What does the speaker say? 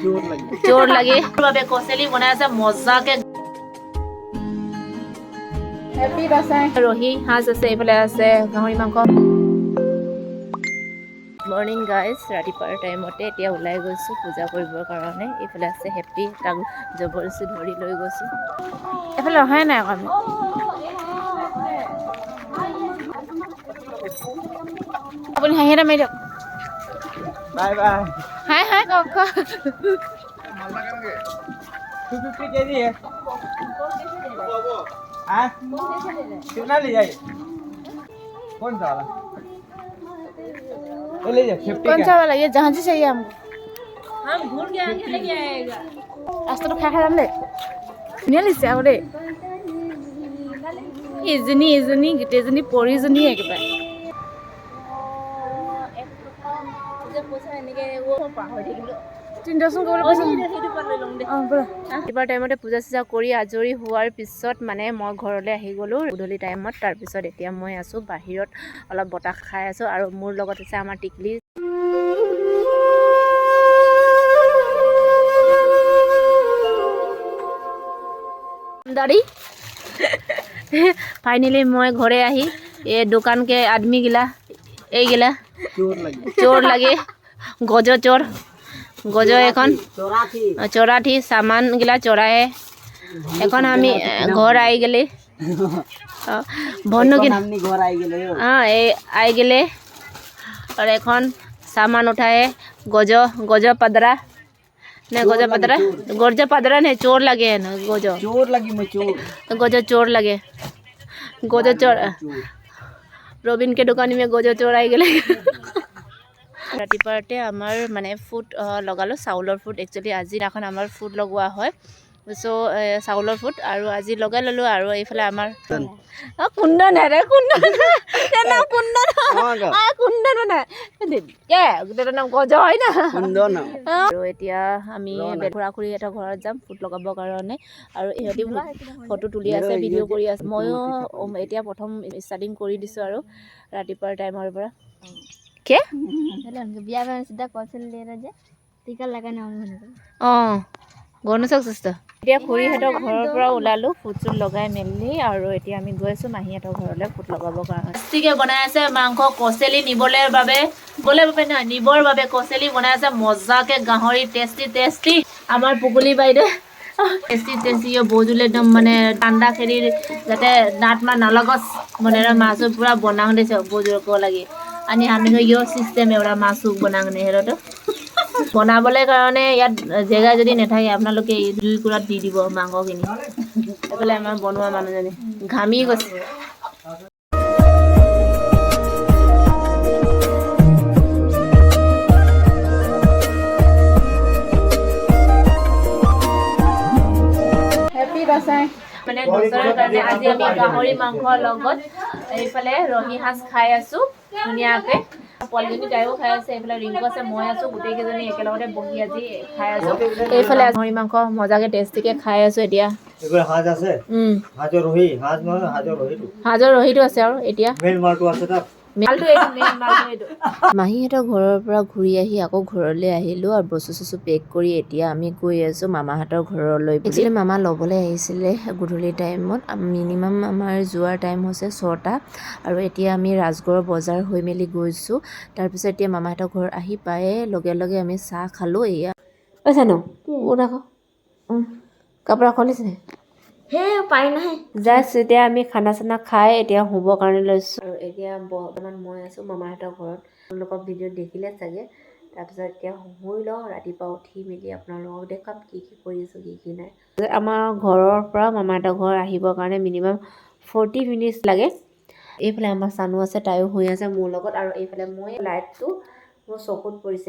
চোৰ লাগে বাবে কচেলি বনাই আছে মজাকে। হেপী দাঁসাই। ৰহি সাজ আছে, এইফালে আছে গাহৰি মাংস। মৰ্ণিং গাইজ, ৰাতিপুৱাৰ টাইমতে এতিয়া ওলাই গৈছোঁ পূজা কৰিবৰ কাৰণে। এইফালে আছে হেপী, তাক জবৰদস্তি ধৰি লৈ গৈছোঁ। এফালে অহাই নাই আকৌ আমি। আপুনি হাঁহি এটা মাৰি দিয়ক। Bye bye. হাই হাই কওক কওক। 250 केजी है। हाँ, कितना ले जाइए? कौन सा वाला वो ले जाए 50। कौन सा वाला? ये जहाँ से चाहिए हमको। हम घूर के आगे लेके आएगा। ৰাস্তাটো খাই খাই যাম দেই। ধুনীয়া লাগিছে আকৌ দেই। ইজনী ইজনী গোটেইজনী পৰিজনী একেবাৰে। পাহৰি থাকিলোঁ। তিনিটাচোন ক'বলৈ কৈছে। অঁ, ব'লা। ৰাতিপুৱা টাইমতে পূজা চূজা কৰি আজৰি হোৱাৰ পিছত মানে মই ঘৰলৈ আহি গ'লোঁ গধূলি টাইমত। তাৰপিছত এতিয়া মই আছোঁ বাহিৰত, অলপ বতাহ খাই আছোঁ আৰু মোৰ লগত আছে আমাৰ টিকলি। दादी, फाइनली মই ঘৰে আহি এই দোকান के आदमी গিলা এই গিলা चोर लगे। চোৰ লাগে, গজ চোৰ, গজ এখন চোৰাঠি সামান গিলা চোরায়। এখন আমি ঘর I গেলে ভন্ন কি हमनी घर आई गेले। हाँ, এই I গেলে और এখন सामान उठाए गज गज पदरा ने गज पदरा गज पदरा ने चोर लगे है ना गज। चोर लगी मैं चोर। गज चोर लगे, गज चोर। ৰবিন के দোকানী में গজ চোৰ আহি গ'লে। ৰাতিপুৱাতে আমাৰ মানে ফুট লগালোঁ, চাউলৰ ফুট। একচুৱেলি আজিদিনাখন আমাৰ ফুট লগোৱা হয়, চ' চাউলৰ ফুট আৰু আজি লগাই ল'লোঁ। আৰু এইফালে আমাৰ কুন্দন হে, কুন্দন, নাম কুন্দন, কুন্দন মানে গোটেইটো নাম গজ হয় না। কুন্দন। আৰু এতিয়া আমি খুৰা খুৰীহঁতৰ ঘৰত যাম ফুট লগাবৰ কাৰণে। আৰু ইহঁতি ফটো তুলি আছে, ভিডিঅ' কৰি আছে। ময়ো এতিয়া প্ৰথম ষ্টাৰ্টিং কৰি দিছোঁ আৰু ৰাতিপুৱাৰ টাইমৰ পৰা কে। बिया में सीधा कौशल ले रहा जे टीका लगाना होने। অঁ, গণেশক চেষ্টা। এতিয়া খুৰীহঁতৰ ঘৰৰ পৰা ওলালোঁ ফুট চুট লগাই মেলি আৰু এতিয়া আমি গৈ আছোঁ মাহীহঁতৰ ঘৰলৈ ফুট লগাবৰ কাৰণে। বেছিকৈ বনাই আছে মাংস কচেলি নিবলৈ বাবে, নিবলৈ বাবে নহয়, নিবৰ বাবে কচেলি বনাই আছে মজাকে, গাহৰি টেষ্টি টেষ্টি। আমাৰ পুকুলি বাইদেউ টেষ্টি টেষ্টি বৌজুলে একদম মানে ঠাণ্ডা খেলি যাতে দাঁত মান নলগছ भनेर मासु पुरा बनाउँदैछ बोजूको लागि। अनि हामीको यो सिस्टेम एउटा मासु बनाउने हेर त। বনাবলৈ কাৰণে ইয়াত জেগা যদি নাথাকে, আপোনালোকে এই জুইকুৰাত দি দিব মাংসখিনি। এইফালে আমাৰ বনোৱা মানুহজনী ঘামি গৈছে। হেপী দাঁসাই। মানে দোচৰৰ কাৰণে আজি আমি গাহৰি মাংসৰ লগত এইফালে ৰহি সাজ খাই আছো ধুনীয়াকে। পোৱালীজনী তাইও খাই আছে, এইফালে ৰিংকু আছে, মই আছো, গোটেইকেইজনী একেলগতে বহি আজি খাই আছো। এইফালে গাহৰি মাংস মজাকে টেষ্টিকে খাই আছো এতিয়া। এগুলো হাজ আছে। হাজৰ ৰহি হাজ নহয়, হাজৰ ৰহিটো। সাজৰ ৰহিটো আছে আৰু এতিয়া মেইন মালটো আছে তাত। মালটো এইটো, মেইন মালটো এইটো। মাহীহঁতৰ ঘৰৰ পৰা ঘূৰি আহি আকৌ ঘৰলৈ আহিলোঁ আৰু বস্তু চস্তু পেক কৰি এতিয়া আমি গৈ আছোঁ মামাহঁতৰ ঘৰলৈ। একচুৱেলি মামা ল'বলৈ আহিছিলে গধূলি টাইমত। মিনিমাম আমাৰ যোৱাৰ টাইম হৈছে 6টা আৰু এতিয়া আমি ৰাজগড় বজাৰ হৈ মেলি গৈছোঁ। তাৰপিছত এতিয়া মামাহঁতৰ ঘৰ আহি পায়ে লগে লগে আমি চাহ খালোঁ। এয়া ঐ চানো, আকৌ কাপোৰ খুলিছে। हे पाई नहीं। জাষ্ট এতিয়া আমি খানা চানা খাই এতিয়া শুবৰ কাৰণে লৈছোঁ। আৰু এতিয়া বৰ্তমান মই আছোঁ মামাহঁতৰ ঘৰত, আপোনালোকক ভিডিঅ'ত দেখিলে চাগে। তাৰপিছত এতিয়া শুই লওঁ, ৰাতিপুৱা উঠি মেলি আপোনালোকক দেখুৱাম কি কি কৰি আছোঁ, কি কি নাই। আমাৰ ঘৰৰ পৰা মামাহঁতৰ ঘৰ আহিবৰ কাৰণে মিনিমাম 40 মিনিটছ লাগে। এইফালে আমাৰ চানু আছে, তাইও শুই আছে মোৰ লগত। আৰু এইফালে মই লাইটটো মোৰ চকুত পৰিছে।